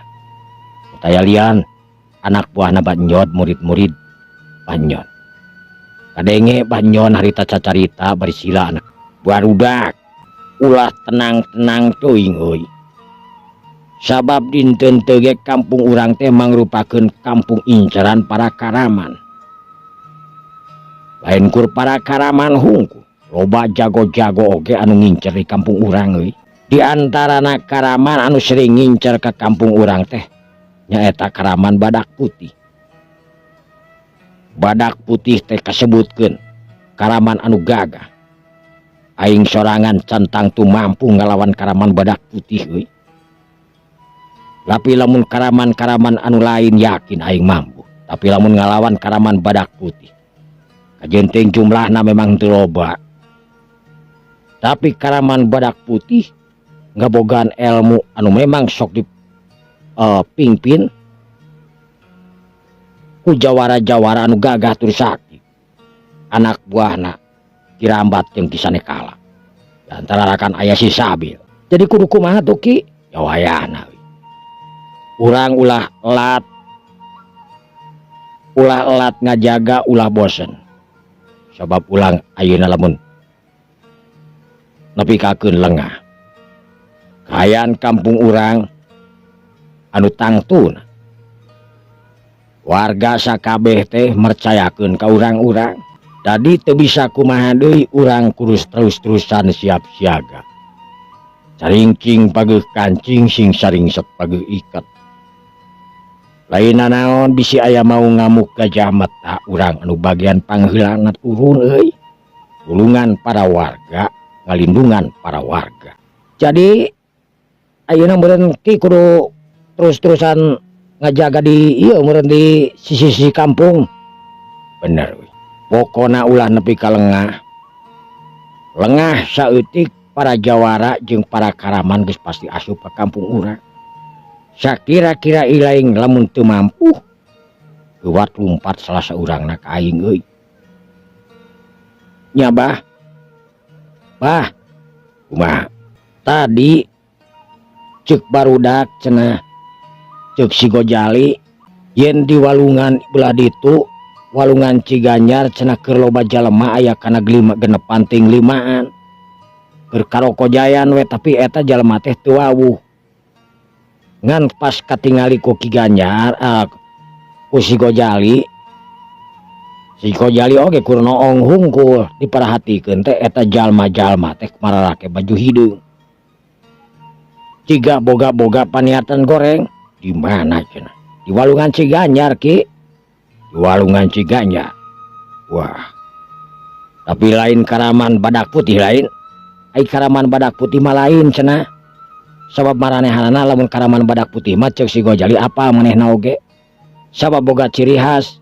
Taya lian anak buahna Banjon, murid-murid Banjon. Kadenge Banjon harita cacarita bari sila anak barudak. Ulah tenang-tenang teuing euy. Sabab dinten teu ge kampung urang teh mangrupakeun kampung inceran para karaman. Lain kur para karaman hungkul, loba jago-jago oge anu ngincer di kampung urang euy. Di antarana karaman anu sering ngincer ka kampung urang teh nyaeta karaman Badak Putih. Badak Putih teh kasebutkeun karaman anu gagah. Aing sorangan can tangtu mampu ngalawan karaman Badak Putih euy. Tapi lamun karaman-karaman anu lain yakin aing mampu. Tapi lamun ngalawan karaman Badak Putih, kajeun teuing jumlahna memang teu loba. Tapi karaman Badak Putih ngabogaan ilmu anu memang sok di pingpin ku jawara-jawara anu gagah tur sakti. Anak buahna Ki Rambat jeung Ki Sanekala. Di antara kan aya si Sabil. Jadi kudu kumaha tuh, Ki? Ya wayahna we. Urang ulah elat, ulah elat ngajaga, ulah bosen. Sabab ulang ayeuna lamun nepikakeun lengah. Kaayaan kampung urang anu tangtuna warga sakabeh teh mercayakeun ka urang-urang. Tadi teu bisa kumaha deui, urang kudu terus-terusan siap siaga. Caringking pageuh kancing, sing saringset pageuh iket. Lain naon, bisi aya mau ngamuk gajah meta, urang anu bagian pangheulana turun euy. Tulungan para warga, ngalindungan para warga. Jadi ayeuna meureun, Ki, kudu terus-terusan ngajaga di ieu meureun, di sisi-sisi kampung. Bener we. Pokona ulah nepi ka lengah. Lengah saeutik, para jawara jeung para karaman geus pasti asup ka kampung urang. Sakira-kira ilaing lamun teu mampu, geuwat lumpat salah saurangna ka aing euy. Nya, Bah. Bah. Kumaha? Tadi ceuk barudak cenah, ceuk si Gojali, yen di walungan belah ditu, walungan Ciganjar cenah, keur loba jalema aya kana gelima genepan ting limaan. Keur karokojayan we, tapi eta jalema teh teu wawuh. Ngan pas katingali ku Ki Ganjar, ku si Gojali, si Gojali oge kur noong hungkul, diperhatikeun teh eta jalma-jalma teh mararake baju hideung. Ciga boga-boga paniatan goreng. Di mana cenah? Di walungan Ciganjar, Ki. Di walungan Ciganjar. Wah. Tapi lain karaman Badak Putih lain. Ai karaman Badak Putih mah lain cenah. Sabab maranehanana lamun karaman Badak Putih mah, ceuk si Gojali, apa manehna oge. Sabab boga ciri khas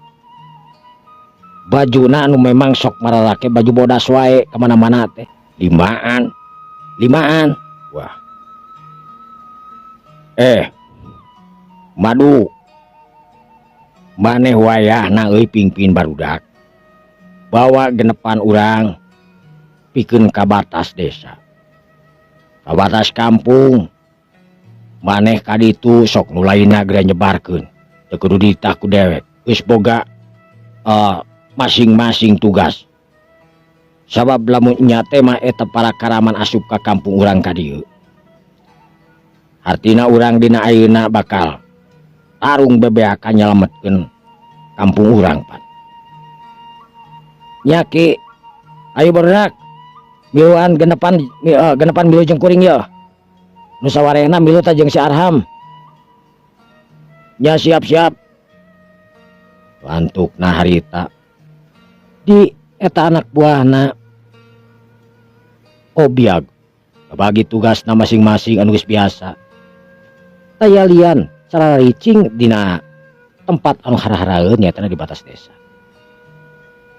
bajuna anu memang sok mararake baju bodas wae kemana-mana teh. Limaan. Limaan. Wah. Eh. Madu. Maneh wayahna euy pingpin barudak. Bawa genepan urang pikeun ka batas desa. Ka batas kampung. Maneh ka ditu sok nu lainna geura nyebarkeun. Teu kudu dititah ku dewek. Geus boga masing-masing tugas. Sabab lamun nya teh mah eta para karaman asup ka kampung urang ka dieu. Artina urang dina ayeuna bakal tarung bebeakan nyelametkeun kampung urang pan. Nya, Ki, ayo barudak. Miluan genepan, genepan milu jeung kuring ye. Nu sawarehna milu tah jeung si Arham. Nya, siap-siap. Lantukna harita di eta anak buahna obiag bagi tugasna masing-masing anu geus biasa. Taya lian cararicing dina tempat anu hara-haraeun, nyaeta di batas desa.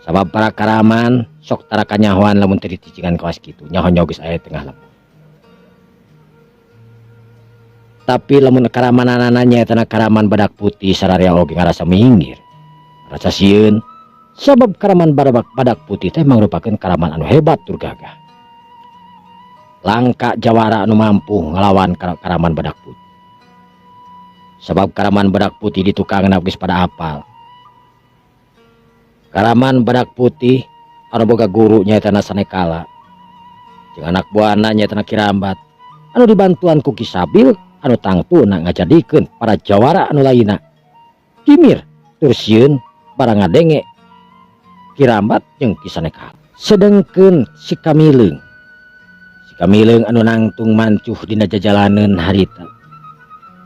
Sabab para karaman sok tara kanyahoan lamun teu diticingan kawas kitu, nyaho geus aya tengah lembur. Tapi lamun karamananana nyaeta karaman Badak Putih, sararea oge ngarasa minggir. Rasa sieun, sabab karaman Badak Putih teh mangrupakeun karaman anu hebat tur gagah. Langka jawara anu mampu ngelawan karaman Badak Putih. Sabab karaman Badak Putih di tukangna geus pada apal. Karaman Badak Putih anu boga guru nyaeta Sanekala. Jeung anak buahna nyaeta Ki Rambat anu dibantuan ku Ki Sabil anu tangtuna ngajadikeun para jawara anu lainna kimir tur sieun barang ngadenge Ki Rambat jeung Ki Sanekala. Sedengkeun si Kamileung. Si Si Kamileung anu nangtung mancuh dina jajalaneun harita.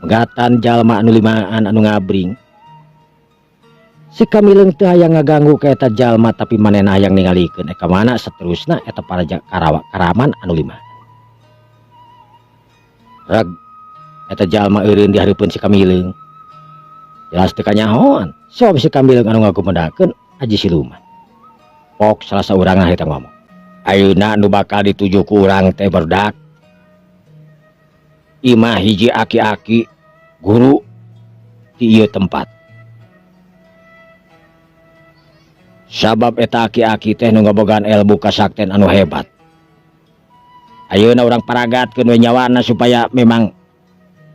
Megatan jalma anu limaan anu ngabring. Si Kamileung teu hayang ngaganggu ka eta jalma tapi manehna hayang ningalikeun ka mana saterusna eta para karawa karaman anu limaan. Reg eta jalma eureun di hareupeun si Kamileung. Jelas teu kanyahoan sabab si Kamileung anu ngagumedakeun aji siluman. Pok salah saurang harita ngomong. Ayeuna nu bakal dituju ku urang teh barudak. Imah hiji aki-aki guru di ieu tempat. Sabab eta aki-aki teh nu ngabogaan ilmu kasakten anu hebat. Ayeuna urang paragatkeun we nyawana supaya memang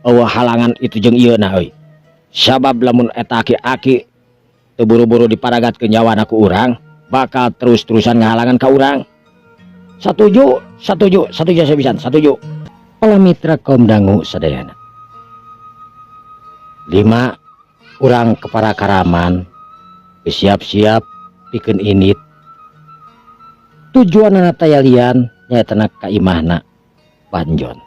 eueuh halangan itu jeung ieu na euy. Sabab lamun eta aki-aki teu buru-buru diparagatkeun nyawana ku urang, bakal terus-terusan ngahalangan ka urang. Satuju, satuju, satuju sabisan, satuju. Para mitra kaum dangu sadayana. 5 urang kepara karaman bersiap-siap pikeun init. Tujuanana tayalian nyaeta ka imahna Banjon.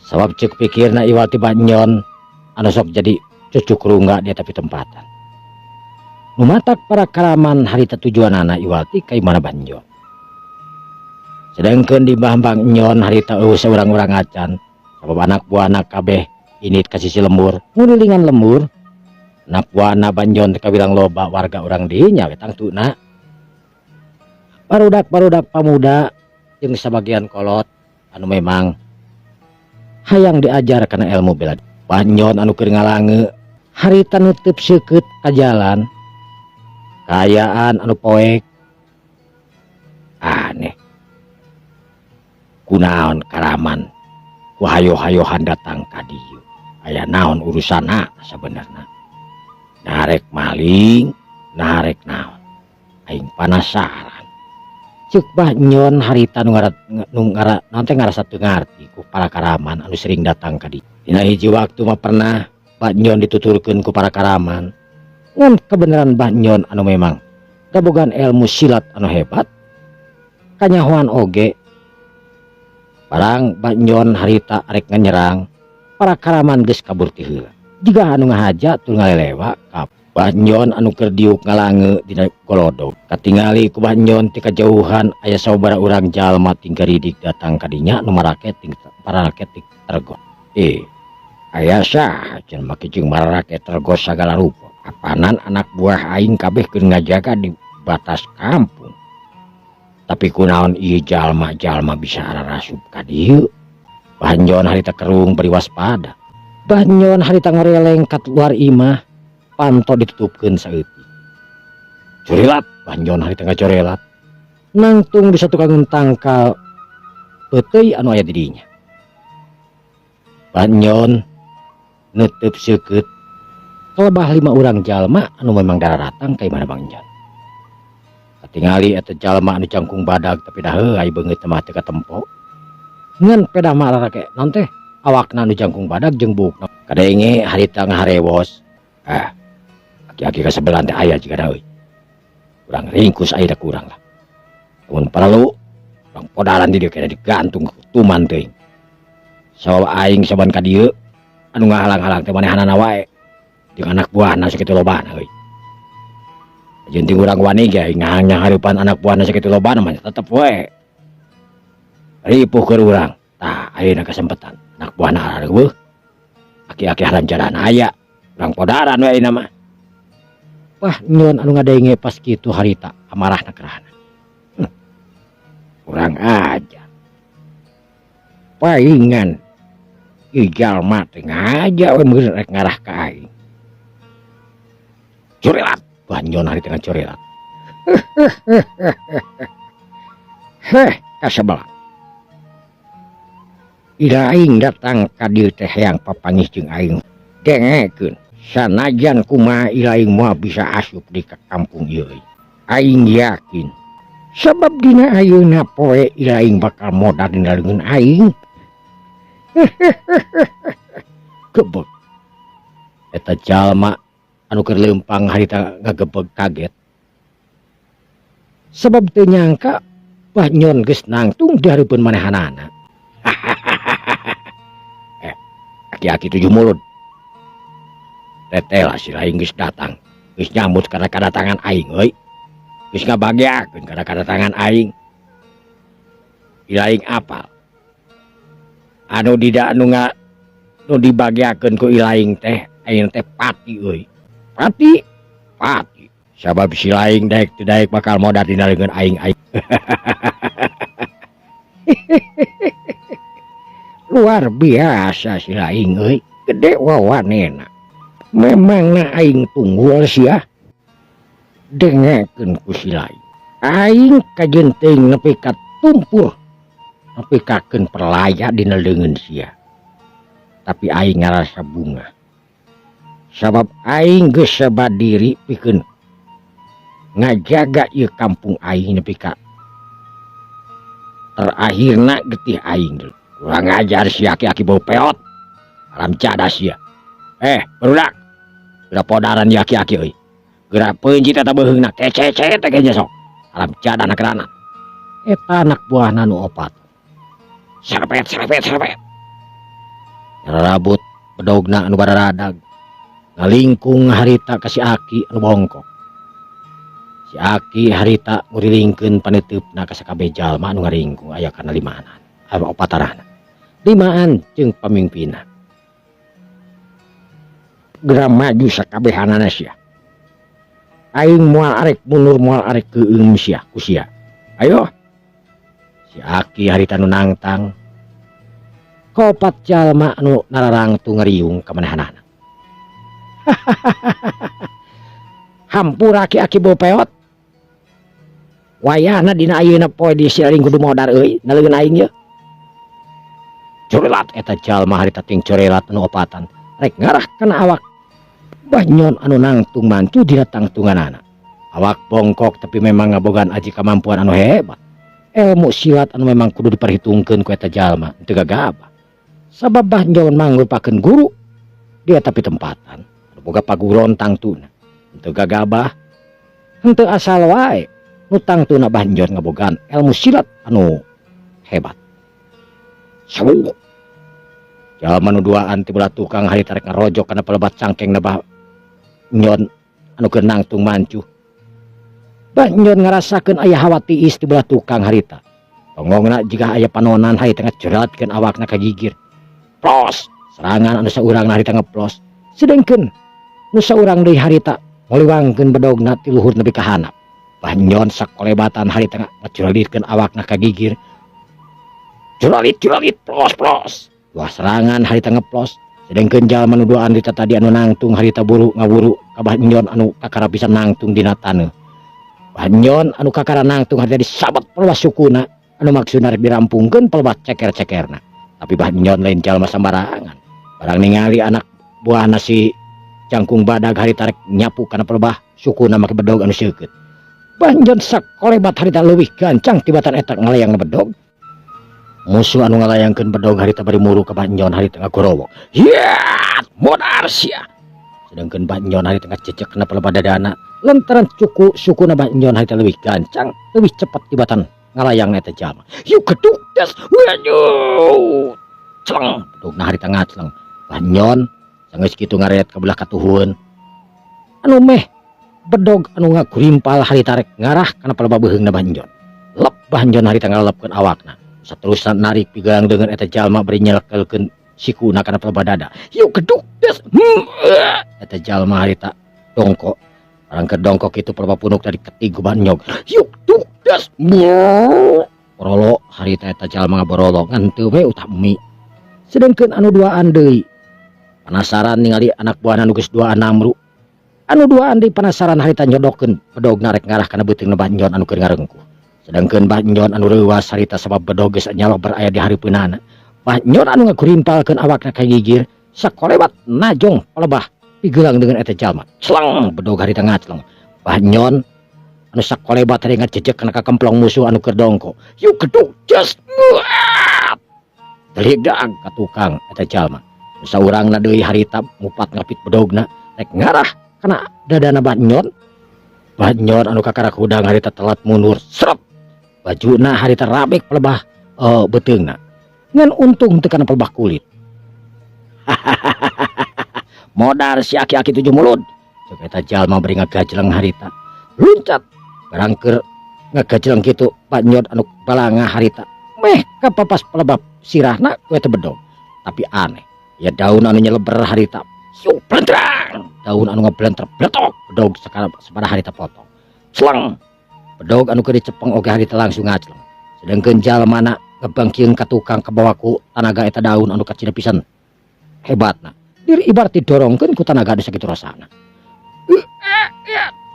Sabab ceuk pikirna iwal ti Banjon anu sok jadi cucuk rungga dia tapi tempatan. Numatak para karaman harita tujuanana iwal ti ka imahna Banjon. Sedangkeun di Mbah Banjon harita eueuh saurang-urang acan, sabab anak buahna kabeh init ka sisi lembur, ngulilingan lembur. Anak buahna Banjon teh kabilang loba warga urang dinya we tangtuna. Barudak-barudak pamuda jeung sabagian kolot anu memang hayang diajar kana ilmu bela. Banjon anu keur ngalange harita nutup seukeut ka jalan. Kaayaan anu poek aneh. Kunaon karaman ku hayo-hayohan datang ka dieu. Aya naon urusanna sabenerna? Narek maling, narek naon? Aing panasaran. Ceuk Banjon harita nu ngara, nu ngara, naon teh ngarasa teu ngarti ku para karaman anu sering datang ka dieu. Dina hiji waktu mah pernah Banjon dituturkeun ku para karaman. Ngan kebenaran Banjon anu memang gabogan ilmu silat anu hebat, kanyahoan oge. Barang Banjon harita arek nganyerang, para karaman geus kabur ti heula. Jiga anu ngahaja tur ngalelewa ka Banjon anu keur diuk ngalange dina golodog. Katingali ku Banjon ti kajauhan aya sababaraha urang jalma tingkaridik datang ka dinya nu marake ting parake ting tergo. Aya saha cenah make jeung marake tergo sagala rupa. Apanan anak buah aing kabeh keur ngajaga di batas kampung. Tapi kunaon ieu jalma-jalma bisa ararasup ka dieu? Banjon harita kerung bari waspada. Banjon harita ngoreleng ka luar imah, panto ditutupkeun saeutik. Corelat, Banjon harita ngacorelat. Nangtung di satukangeun tangkal peuteuy anu aya di dinya. Banjon neuteub seukeut kelebah 5 urang jalma anu memang dararatang ka imahna Banjon. Katingali eta jalma anu jangkung badag tapi dah heuh ai beungeut mah teu katempo. Ngan pedah mah rarake naon teh awakna anu jangkung badag jeung buukna. Kadenge harita ngaharewos. Ah, aki-aki kasebelan teh aya jiga euy. Urang ringkus ayeuna ku urang lah. Mun perlu urang podaran di dieu kena digantung tuman teuing. Sabab aing saban ka dieu anu ngahalang-halang teh manehanana wae. Jeung anak buahna sakitu lobana euy. Jeung ting urang wani ge ngahareupan anak buahna sakitu lobana mah tetep we. Ripuh keur urang. Tah ayeuna kasempetan anak buahna arareuweuh. Aki-aki harancaran aya. Urang podaran we ayeuna mah. Wah nyon anu ngadenge pas kitu harita amarahna kerahna. Kurang ajar. Paingan ieu jalma teh ngaja we meureun rek ngarah ka aing. Corelat, Banjon harita ngacorelat. Heh, kasebelah. Ira aing datang ka dieu teh hayang papanggih jeung aing. Dengekeun, sanajan kumaha ira aing moal bisa asup di ka kampung ieu. Aing yakin sabab dina ayeuna poe ira aing bakal modar dina leungeun aing. Gebeg. Eta jalma anu keur leumpang harita ngagebeg kaget. Sabab teu nyangka Bah Nyon geus nangtung di hareupeun manehanana. Aki-aki tujuh mulut. Teteh lah si laing geus datang. Geus nyambut karena kedatangan aing euy. Geus ngabageakeun karena kedatangan aing. Ilaing apal. Anu tidak anu nga nu dibageakeun ku ilaing teh aing teh pati euy. Pati pati. Sabab si laing daek teu daek bakal modar dina leungeun aing aing. Luar biasa si laing euy, gede wawanena. Memangna aing tunggul sia. Dengekeun ku si laing. Aing kajeun teuing nepi ka tumpur, nepi kakeun perlaya dina leungeun sia. Tapi aing ngarasa bungah. Sabab aing geus sebat diri pikeun ngajaga ieu kampung aing nepi ka terakhirna getih aing. Kurang ajar si aki-aki bau peot. Haram jadah sia. Barudak. Geura podaran ieu aki-aki euy. Geura peunci eta beuheungna kecece teh ge sok. Haram jadah na kerana. Eta anak buahna nu opat. Serpet serpet serpet. Rabut bedogna anu bararadag. Ngalingkung harita ka si aki anu bongkok. Si aki harita ngurilingkeun paneuteup-na ka sakabeh jalma anu ngaringkung aya kana limaanan. Anu opatarana. Limaan jeung pamimpinna. Geura maju sakabehanana sia. Aing moal arek mundur moal arek keueung sia ku sia. Ayo. Si aki harita nu nangtang. Kopat jalma anu nararangtung ngariung ka manehanana. Hampura aki-aki bau peot. Wayahna dina ayeuna poe di siaring kudu modar euy, na leungeun aing ye. Corelat eta jalma harita ting corelat anu opatan. Rek ngarah kana awak. Banyon anu nangtung mantu dina tangtunganana. Awak bongkok tapi memang ngabogaan aji kamampuan anu hebat. Ilmu silat anu memang kudu diperhitungkeun ku eta jalma, teu gagabah. Sabab Banyon mangrupakeun guru dia tapi tempatan. Anu boga paguron tangtuna. Teu gagabah, henteu asal wae. Nu tangtuna Banyon ngabogaan ilmu silat anu hebat. Sawuk. Jalma nu duaan ti belah tukang harita rek ngarojok kana pelebat cangkeng na Banyon anu keur nangtung mancuh. Banyon ngarasakeun aya hawa tiis ti belah tukang harita. Tonggongna jiga aya panonan harita ngaceratkeun awakna ka gigir. Plos, serangan anu saurangna harita ngeplos. Sedengkeun nu saurang deui harita ngoliwangkeun bedogna ti luhur nepi ka handap. Banyon sakolebatan harita ngacuralitkeun awakna ka gigir. Curalit curalit plos plos. Dua serangan harita ngeplos. Sedengkeun jalma nu duaan harita tadi anu nangtung harita buru ngawuru ka Banyon anu kakara bisa nangtung dina taneuh. Banyon anu kakara nangtung harita disabet pelebas sukuna anu maksudna rek dirampungkeun pelebas ceker-cekerna. Tapi Banyon lain jalma sambarangan. Barang ningali anak buahna si Jangkung Badag harita rek nyapu kana pelebah sukuna make bedog anu seukeut. Banyon sakolebat harita leuwih gancang tibatan eta ngalayang bedog. Musuh anu ngalayangkeun bedog harita bari muru ka Banyon harita ngagorowok. Hiat, modar sia. Sedangkeun Banyon harita ngacecek kana pelebah dadana lantaran cuku sukuna Banyon harita leuwih gancang, leuwih cepet tibatan ngalayang eta jalma. Yuk geduk des, waduh. Celeng, bedogna harita ngacleng. Banyon sanggeus kitu ngaret ka belah katuhun. Anu meh bedog anu ngagurimpal harita rek ngarah kana pelebah beuheungna Banyon. Lep Banyon harita ngalelepkeun awakna. Saterusna narik pigang dengan eta jalma bari nyelekelkeun sikuna kana pelebah dada. Yuk geduk des. Eta jalma harita dongkok. Barang keur dongkok itu pelebah punuk tadi ketig ku Banyon. Yuk duk des. Borolo harita eta jalma ngaborolo ngan teu we utah mie. Sedengkeun anu duaan deui penasaran ningali anak buahna nu geus duaan namru. Anu duaan deui penasaran harita nyodokeun bedogna rek ngarah kana beuteungna Banyon anu keur ngarengkuh. Sedangkeun Banyon anu reuwas harita sabab bedog geus nyalober aya di hareupeunana. Banyon anu ngagurimpalkeun awakna ka gigir sakolebat najong palebah pigelang dengan eta jalma. Celeng bedog harita ngacleng. Banyon anu sakolebat hari ngajejek kana kakemplong musuh anu keur dongko. Yuk geduk jes. Teligdag ka tukang eta jalma. Saurangna deui harita ngupat ngapit bedogna rek ngarah kana dadana Banyon. Banyon anu kakarak hudang harita telat mundur. Seret. Bajuna harita rabek pelebah beuteungna. Ngan untung teu kana pelebah kulit. Modar si aki-aki tujuh mulut. Cek eta jalma bari ngagajleng harita. Luncat barang keur ngagajleng kitu panyod anu balanga harita. Meh kapapas pelebab sirahna ku eta bedog. Tapi aneh, ya daun anu nyeleber harita. Siu blentrang. Daun anu ngeblenter bletok bedog sakara sabaraha harita potong. Celeng. Bedog anu keur dicepeng oge harita langsung ngacleng. Sedengkeun jalmana ngebangkieun ka tukang kabawa ku tanaga eta daun anu kacida pisan hebatna. Dir ibarat didorongkeun ku tanaga anu sakitu rasana.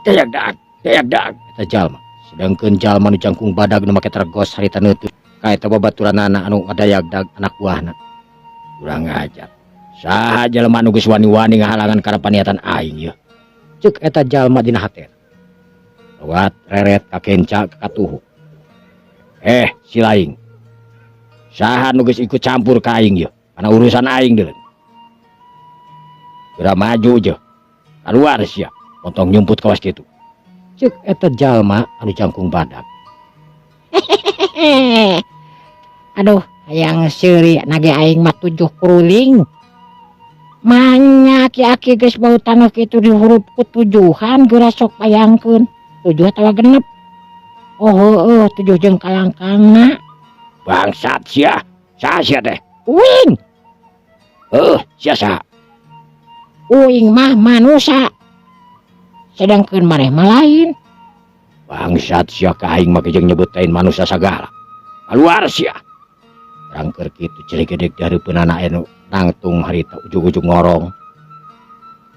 Dayak dak, dayak dak eta jalma. Sedengkeun jalma nu jangkung badag nu make tergos harita neuteut ka eta babaturanana anu ngadayagdag anak buahna. Kurang ajar. Saha jalma anu geus wani-wani ngahalangan kana paniatan aing yeuh. Ceuk eta jalma dina hate. Lewat reret ka kenca ka katuhu. Si laing. Saha nu geus ikut campur ka aing yeuh? Kana urusan aing deuleu. Geura maju jeuh. Kaluar sia, montong nyumput kawas kitu. Ceuk eta jalma anu jangkung badag. Aduh, hayang seuri nage aing mah tujuh kuruling. Manya aki-aki geus bau taneuh kitu dihurup ku tujuhan geura sok bayangkeun. Tujuh atawa genep. Oh heueuh tujuh jeung kalangkangna. Bangsat sia. Saha sia teh? Uing. Heuh, sia saha? Uing mah manusa. Sedangkeun maneh mah lain. Bangsat sia ka aing mah jeung nyebut lain manusia sagala. Kaluar sia. Rangker kitu celik-celik di hareupeunana anu nangtung harita ujug-ujug ngorong.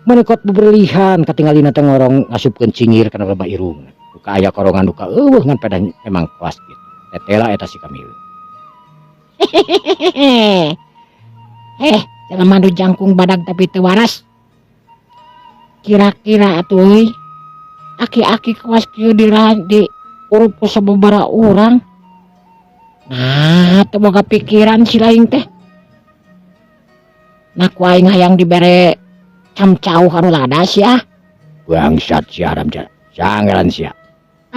Menekot beberlihan katingalina teh ngorong ngasupkeun cingir kana lebah irungna. Duka aya korongan duka eueuh ngan pedah emang kuas kitu. Tetela eta si Kamileung. Jelema nu jangkung badag tapi teu waras. Kira-kira atuh euy, aki-aki kawas kieu di urup ku sababaraha urang. Nah, teu boga pikiran si laing teh. Nah, ku aing hayang dibere camcauh anu ladas ya. Bangsat sia haram jadah. Saha ngaran sia?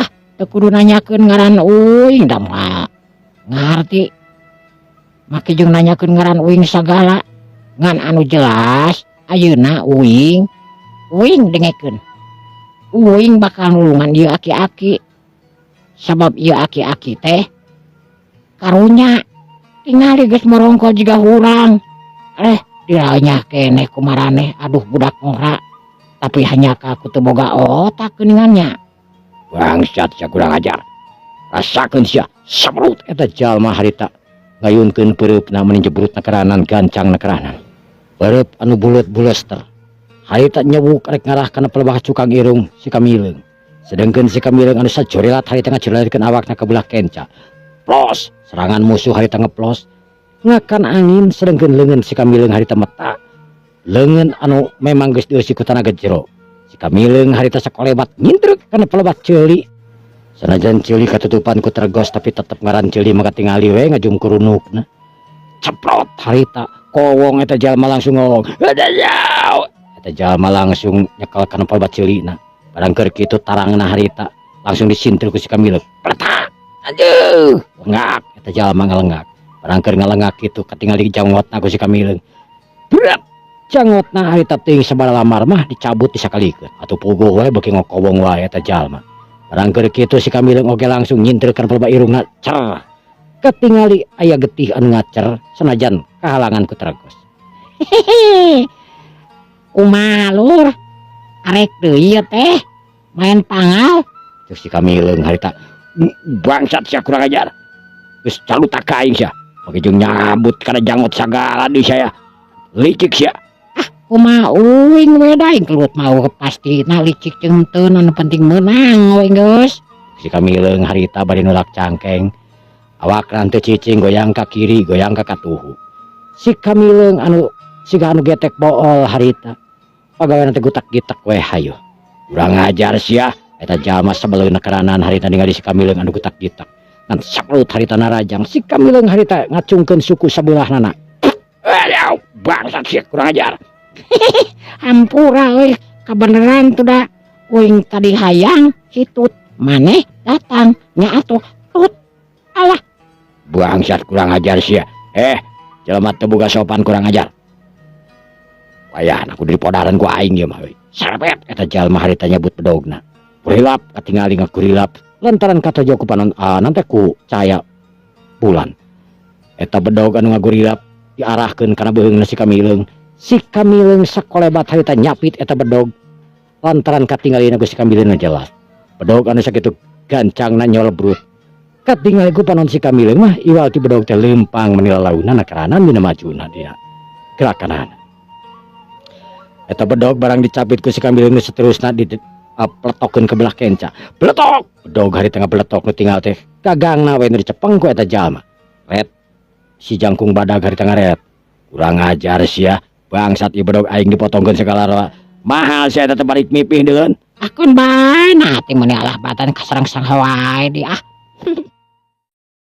Ah, teu kudu nanyakeun ngaran uing da mah ngarti. Make jeung nanyakeun ngaran uing sagala. Ngan anu jelas ayeuna uing, uing dengekeun. Uing bakal nulungan ieu aki-aki. Sabab ieu aki-aki teh karunya tingali geus morongkol jiga hurang. Diranyah keneh ku maraneh, aduh budak ngora. Tapi hanya ka aku teu boga otak geuningannya. Bangsat sia kurang ajar. Rasakeun sia sabrut eta jalma harita ngayunkeun peureupna meni jebrutna keranan gancangna keranan. Peureub anu buleut bulester. Harita nyewuk rek ngarah kana pelebah cukang irung si Kamileung. Sedengkeun si Kamileung anu sajorelat harita ngajorelatkeun awakna ka belah kenca. Plos, serangan musuh harita ngeplos. Ngakan angin sedengkeun leungeun si Kamileung harita meta. Leungeun anu memang geus dieusi ku tanaga jero. Si Kamileung harita sakolebat nyintrek kana pelebah ceuli. Sanajan ceuli katutupan ku tergos tapi tetep ngaran ceuli mah katingali we ngajum kurunukna. Ceprot harita kowong eta jalma langsung ngomong. Adayau. Eta jalma langsung nyekel kana pelebah ceulina. Barang keur kitu tarangna harita langsung disintil ku si Kamileung. Pletak. Aduh, lengak eta jalma ngalengak. Barang keur ngalengak kitu katingali jangotna ku si Kamileung. Berat. Jangotna harita teuing sabaraha lamar mah dicabut disakalikeun. Atuh puguh we beuki ngokowong wae eta jalma. Barang keur kitu si Kamileung oge langsung nyintil kana pelebah irungna cer. Katingali aya getih anu ngacer sanajan kahalangan ku tergos. Hehehe. Kumaha lur? Arek deui ieu teh main pangal. Cek si Kamileung harita bangsat sia kurang ajar. Geus calutak ka aing sia. Make jeung nyabut kana janggot sagala deui saya. Licik sia. Ah, kumaha uing we da aing kelut mau pastina licik jeung teu anu penting meunang we geus. Si Kamileung harita bari nolak cangkeng. Awakna teu cicing goyang ka kiri, goyang ka katuhu. Si Kamileung anu siga anu getek bool harita. Pagawean teh gutak-gitek we hayu. Kurang ajar sia. Eta jalma sabeleuna keranan harita ningali si Kamileung anu gutak-gitek. Ngan saprut harita narajang. Si Kamileung harita ngacungkeun suku sabeulah-nana. Aduh, bangsat sia kurang ajar. Hampura euy, kabeneran tuh da. Uing tadi hayang hitut, maneh datang nya atuh tut. Alah. Bangsat, kurang ajar sia. Eh, jelema teu boga sopan, kurang ajar. Wayahna kudu dipodaran ku aing ieu mah euy. Serebet eta jalma harita nyabut bedogna. Gurilap katingali ngagurilap lantaran katojo ku panon nanti ku cahaya bulan. Eta bedog anu ngagurilap diarahkeun kana beuheungna si Kamileung. Si Kamileung sakolebat harita nyapit eta bedog lantaran katingalina ku si Kamileung jelas. Bedog anu sakitu gancangna nyolebrut. Katingali ku panon si Kamileung mah iwal ti bedog teh lempang meni lalaunana karanan dina majuna dina gerakanana. Eta bedog barang dicapit ku si Kamileung nu seterusna di pletokeun ke belah kenca. Beletok! Bedog harita ngabeletok, nu tinggal teh gagangna we nu dicepeng ku eta jalma. Ret si jangkung badag harita ngaret. Kurang ajar sia, bangsat, ieu bedog aing dipotongkeun segala mahal sia eta teh balik mipih deun. Akun bae nah teh meni alah badan kasarang-sarang wae di ah.